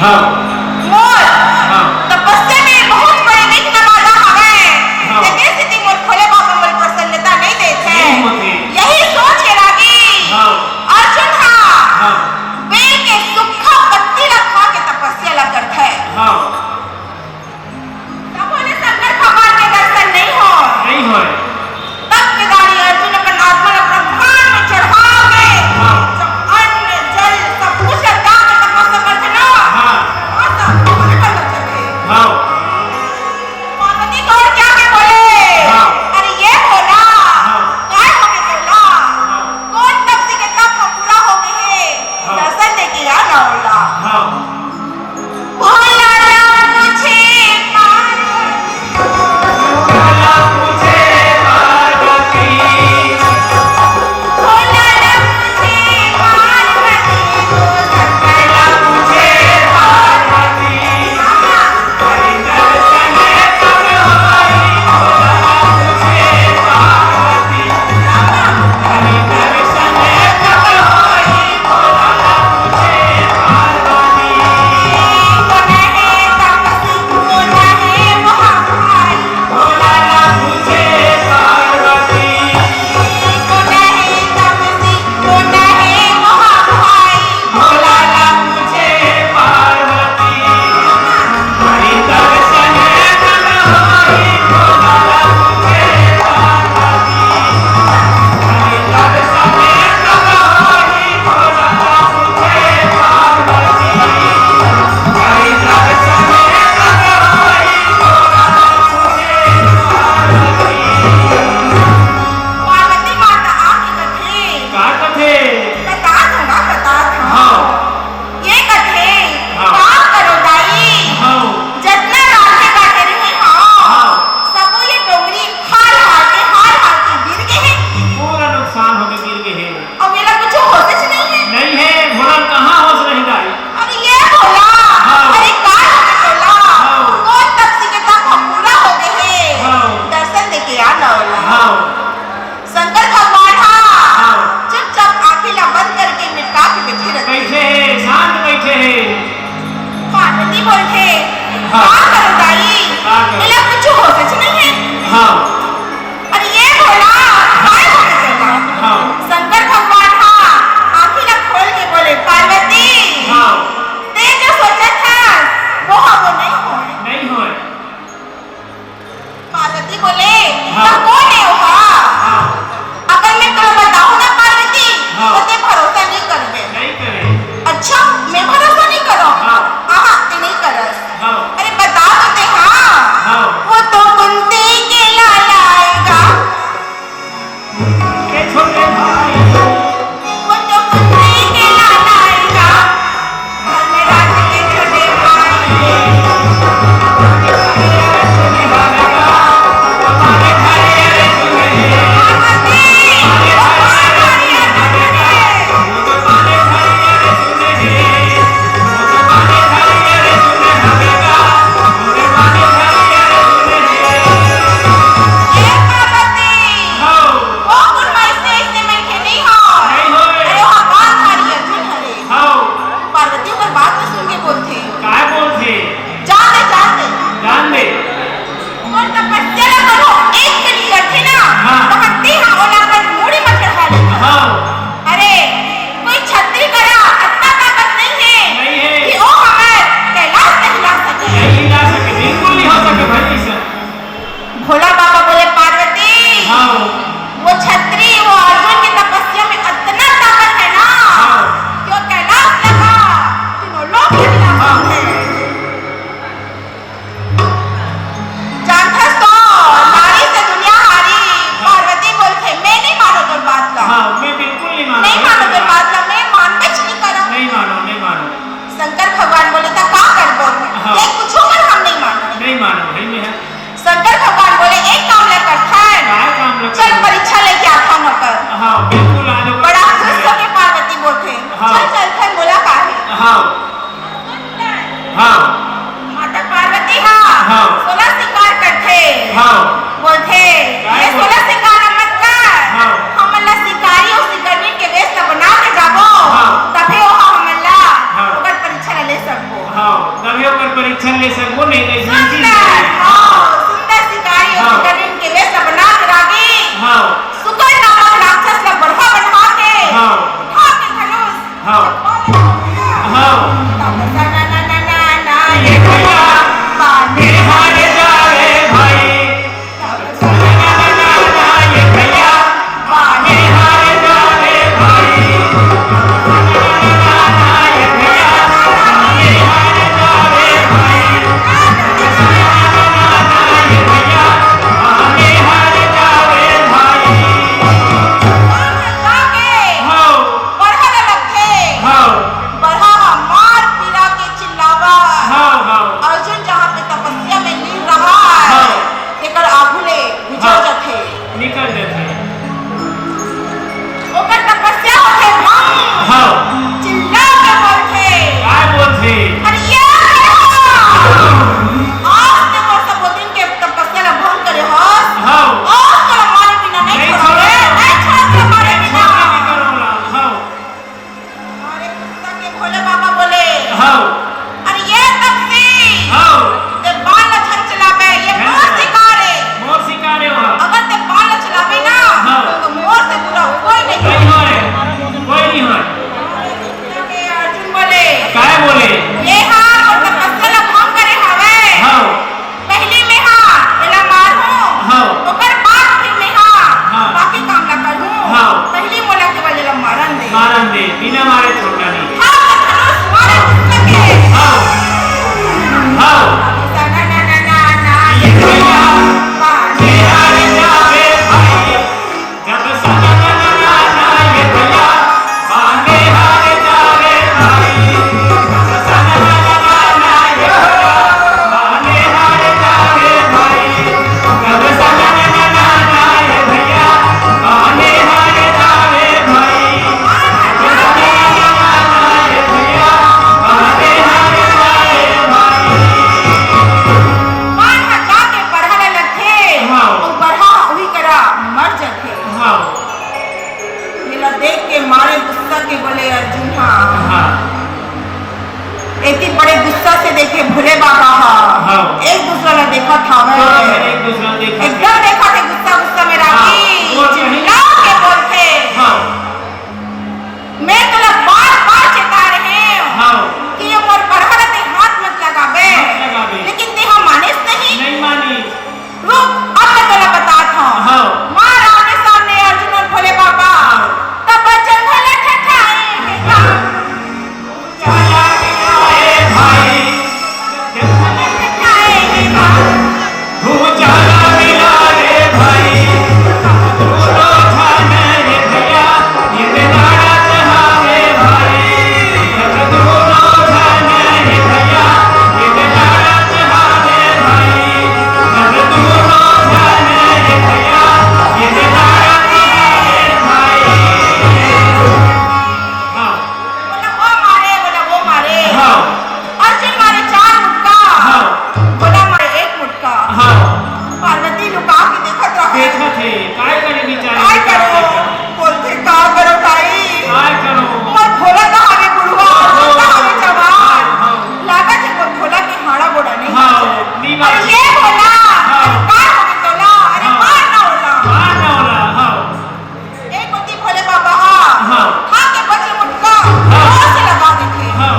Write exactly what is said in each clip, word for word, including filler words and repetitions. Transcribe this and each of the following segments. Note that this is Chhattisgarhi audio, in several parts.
हाँ। मोर हाँ। तपस्या में बहुत बड़े विघ्न बाधा हवय। हाँ। तेकर सेती मोर भोले बाबा मोर प्रसन्नता नइ देत हे। नइ होत हे। यही सोच के रागी हाँ। अर्जुन हा हाँ। बेल के सूखा पत्ती ला खा के तपस्या ला करथे। हाँ। तब भोले शंकर भगवान के दर्शन नइ होय। नइ होय। तब केदारी अर्जुन अपन आत्मा ला ब्रह्मांड में चढ़ा के हाँ। जब अन्न, जल, सब कुछ ला त्याग के तपस्या करथे ना, हाँ। वहाँ से भोले प्रकट होथे। हाँ। पार्वती दौड़ के आके बोले, हाँ। "अरे ये भोला, हाँ। काय हो गे भोला? हाँ। कौन तपसी के तप ह पूरा हो गे हे? हाँ। दर्शन दे के आ ना ओला।" हाँ। भोला ला पूछे पार्वती। भोला ला पूछे पार्वती। भोला ला पूछे पार्वती। तो शंकर ला पूछे पार्वती। हाँ। हरि दर्शन कब होई? भोला ला पूछे पार्वती। हाँ। हरि दर्शन कब होई? पार्वती माता आके कथे, का कथे? बता दो ना, बता दो। हाँ। ये कथे, हाँ। का करो दाई? हाँ। जतना रांधे बाढ़े रहे हो, हाँ। सबो ये डोंगरी हाल हाल के, हाल हाल के गिर गे हे। पूरा नुकसान होके गिर गे हे। अब एला कुछ होशेच नइ हे। नइ हे, भोला कहाँ होश रही दाई? अरे ये भोला, हाँ। अरे का होगे भोला? हाँ। कौन तपसी के तप ह पूरा हो गे हे? हाँ। दर्शन दे के आ ना ओला। हाँ। शंकर भगवान हा हाँ। चुपचाप आँखी ला बंद करके मिटका के बैठे रहिथे। बैठे हे, शांत बैठे हे। पार्वती बोलथे, हाँ। का करो दाई? का करो? एला कुछ होशेच नइ हे। हाँ। अरे ये भोला, काय होगे तेला? हाँ। शंकर भगवान हा आँखी ला खोल के बोले, पार्वती, हाँ। ते जो सोचत हस, वो ह वो नइ होय। नइ होय। पार्वती बोले, हाँ। "त कोन हे ओहा? हाँ। अगर मैं तोला बताहूँ ना पार्वती, हाँ। त ते भरोसा नइ करबे।" नइ करे। अच्छा, मैं भरोसा नइ करँव? हाँ। आहा, ते नइ करस। हाँ। अरे बता तो ते, हाँ। हाँ। हाँ, तभे ओकर परीक्षण ले सकबो, नहीं तो अइसन चीज सुंदर, नहीं। हाँ, सुंदर शिकारी और हाँ। सुंदर नीम के वेश बना के रागी। हाँ। सुकर नामक राक्षस ला बरहा बनवा के हाँ। उठा के धनुष हाँ। चप्पा ले हाँ। तब सना ना ना ना ना ये भैया, बाने हारे जावे भाई। बरहा ह मार पीरा के चिल्लावा। अर्जुन जहाँ पे तपस्या में लीन रहा है, तेकर आगू ले गुजर हाँ। जथे। निकल जथे। ओकर तपस्या होथे भंग। हाँ। चिल्ला के बोलथे। काय बोलथे? अरे ये करे हो? आज ते मोर सबो दिन के तपस्या ला भंग करे हस। हाँ। आज तोला मारे बिना नहीं नहीं छोड़ावे, छोड़ावे। नहीं छोड़ावे मारे नहीं बिना। छोड़ावे नहीं करोला। हाँ। अरे गुस्सा के भोले बाबा बोले, हाँ। अरे ये तपसी, हाँ। ते बाण ला झन चलाबे, ये झन मोर चलाबे। शिकार हे। मोर शिकार हे वहाँ। अगर ते बाण ला चलाबे ना, हाँ। तो मोर से बुरा कोई नहीं। नहीं होय, कोई नहीं होय। अरे गुस्सा के अर्जुन बोले, काय बोले? ये हा मोर तपस्या ला भंग करे हवे। हाँ। पहिली मेंहा एला मारहूं, हाँ। ओकर बाद फिर मेंहा हाँ। बाकी काम ला करहूं। हाँ। पहिली मोला केवल एला मारन दे। मारन दे, बिना मारे छोड़ना नहीं। हाँ, तो धनुष मारे गुस्सा के। हाँ। हाँ। ना, ना, ना, ना, ना, ये भैया, पानी हारे जावे भाई। मन ह जाके बरहा ले लगथे, हाँ। अउ बरहा ह उही करा मर जथे। हाँ। एला देख के मारे गुस्सा के बोले अर्जुन ह। हाँ। एती बड़े गुस्सा से देखे भोले बाबा ह। हाँ। एक दूसरा ला देखत हावय। हाँ, एक दूसरा ला देखत एकदम देखत हे गुस्सा गुस्सा में रागी। हाँ, वो कहीं चिल्ला के बोलथे। हाँ। मैं तोला बार-बार चेता रहे हूँ हाँ। कि ये मोर बरहा ला ते हाथ मत लगाबे। मत लगाबे। लेकिन ते हा मानिस नहीं। नहीं मानिस। रुक, अब मैं तोला बतात हूँ। हाँ। मार आमने सामने अर्जुन और भोले बाबा। हाँ। तब बच्चन भोले ठठाए हे का। हाँ। बोला वो मारे, बोला वो मारे। हाँ। अर्जुन मारे चार मुक्का। हाँ। भोला मारे एक मुक्का। हाँ। पार्वती लुका के देखत रहे। देखत हे, काय करे बिचारी? काय करो? बोलथे, का करो ताई? काय करो? मोर भोला कहाँ गे बुढ़वा, हाँ। भोला कहाँ गे जवान? हाँ। लागत हे मोर भोला के हाड़ा गोड़ा नहीं हाँ, बाँचे। नहीं अरे बाँचे। ये भोला, हाँ। अरे का होगे तोला? अरे हाँ। मार ना ओला। मार ना ओला, हाँ। एक कोती भोले बाबा हा, हाँ। खा के बचे मुटका, हाँ। जोर से लगा देथे। हाँ।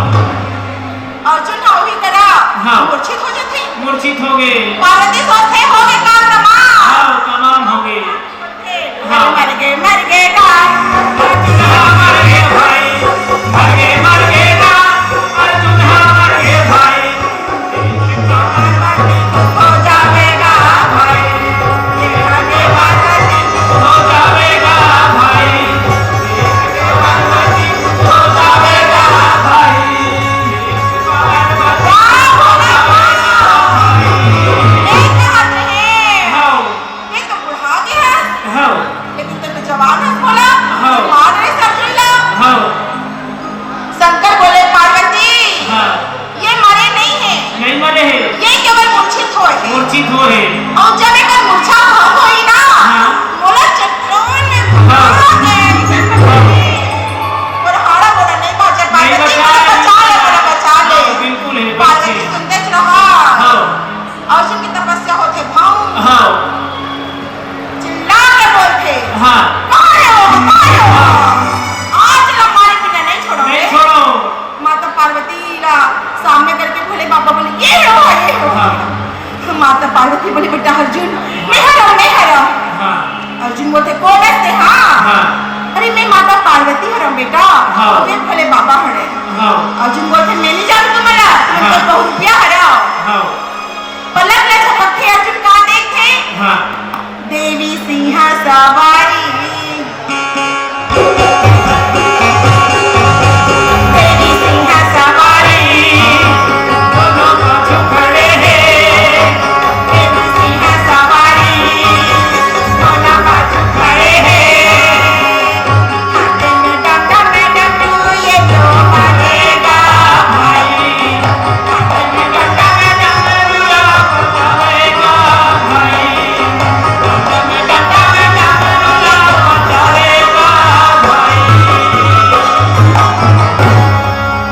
अर्जुन हा उही करा, हाँ। मूर्छित हो जथे। मूर्छित हो गे। पार्वती सोचथे, "हो गे काम तमाम।" हाँ, तमाम हो गे। हाँ। मर गे, मर गे गा। अर्जुन हा मर गे भाई, मर गे, मर गे गा। अर्जुन हा मर गे भाई। हाँ। लेकिन तैं तो जवान हस भोला, हाँ। मार रे अर्जुन ला। हाँ। शंकर बोले, "पार्वती, हाँ। ये मरे नहीं हे। नहीं मरे हे। ये केवल मूर्छित होए हे। मूर्छित होए हे। अउ जब एकर मूर्छा भंग होही ना, हाँ। मोला चट्टान में हाँ। घुमा के हाँ। मोर हाड़ा गोड़ा नहीं बाँचे, नहीं पार्वती, बचा मोला ले। बचा ले, मोला बचा ले।" हाँ, बिल्कुल हे। बोले, "बेटा अर्जुन, मैं हरव, मैं हरव।" हाँ। अर्जुन बोलथे, "कोन अस तें?" हाँ। हाँ। "अरे, मैं माता पार्वती हरव बेटा।" हाँ। "अउ भोले बाबा हरे।" हाँ। अर्जुन बोलथे, "मैं नइ जानंव तुमला, तुमन हाँ। तो बहुत रुपया हरव।" हाँ। पलक ल झपकथे, अर्जुन का देखथे? हाँ। देवी सिंह सवारी। देवी सिंह सवारी, दोनों पाछू खड़े हैं। देवी सिंह सवारी, दोनों पाछू खड़े हैं। हाथ में डंडा, मैडम, तू ये तो मारेगा भाई।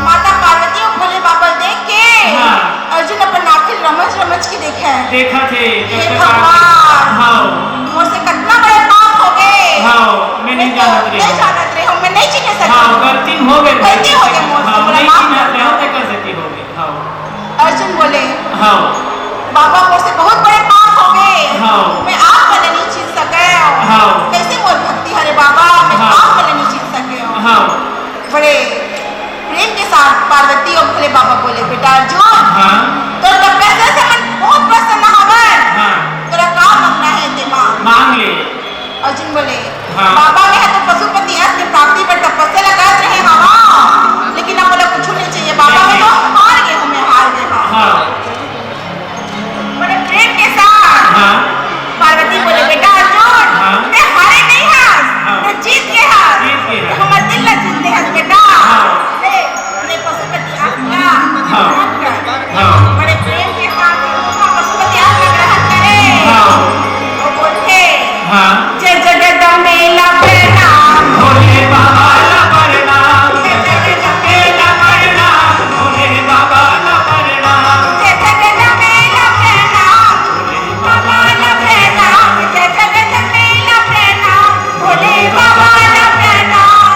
माता पार्वती अउ भोले बाबा देख के हाँ। अर्जुन अपन आँखी रमच रमच के देखथे। देखथे, हे जब तक भगवान, हाँ। मोर से कतना बड़े पाप हो गे। हाँ, मैं नइ जानत रहेंव। नइ जानत रहेंव, मैं नइ चिन्हे सकेंव। हाँ, गलती हो गे। गलती हो गे मोर से, हाँ, मोला नइ माफ चिन्हत कर। रहेंव, तेकर सेती हो गे। हाँ। अर्जुन बोले, हाँ। "बाबा, मोर से बहुत बड़े पाप हो गे। हाँ। मैं आप मन ला नइ चिन्ह सकेंव। हाँ। कइसे मोर भक्ति हरे बाबा, मैं हाँ। आप मन ला नइ चिन्ह सकेंव।" हाँ। बड़े प्रेम के साथ पार्वती अउ भोले बाबा बोले, "बेटा अर्जुन, हाँ। तोर तपस्या से हमन बहुत प्रसन्न हवन। हाँ। तोला का मांगना हे, तें मांग।" मांग ले। अर्जुन बोले, हाँ। "बाबा, मैं ह तो पशुपति अस के प्राप्ति बर तपस्या ल करत रहे हवंव, लेकिन अब मोला कुछु नइ चाहिए बाबा, मैं तो हार गे हंव, मैं हार गे हंव।" हाँ। बड़े प्रेम के साथ हाँ। पार्वती बोले, "बेटा अर्जुन, हाँ। तें हारे नइ हस, हाँ। तें जीत गे हस, जीत गे हस। तें हमर दिल ला जीत गे हस बेटा। हाँ। ले, ले पशुपति आसन ला हाँ। ग्रहण कर।" हाँ। बड़े प्रेम के साथ पशुपति आसन ग्रहण करे। हाँ। वो बोलथे, हाँ। जय जगदम्बे ला प्रणाम। भोले बाबा ला प्रणाम। जय जगदम्बे ला प्रणाम। भोले बाबा ला प्रणाम। जय जगदम्बे ला प्रणाम। भोले बाबा ला प्रणाम। जय जगदम्बे ला प्रणाम। भोले बाबा ला प्रणाम।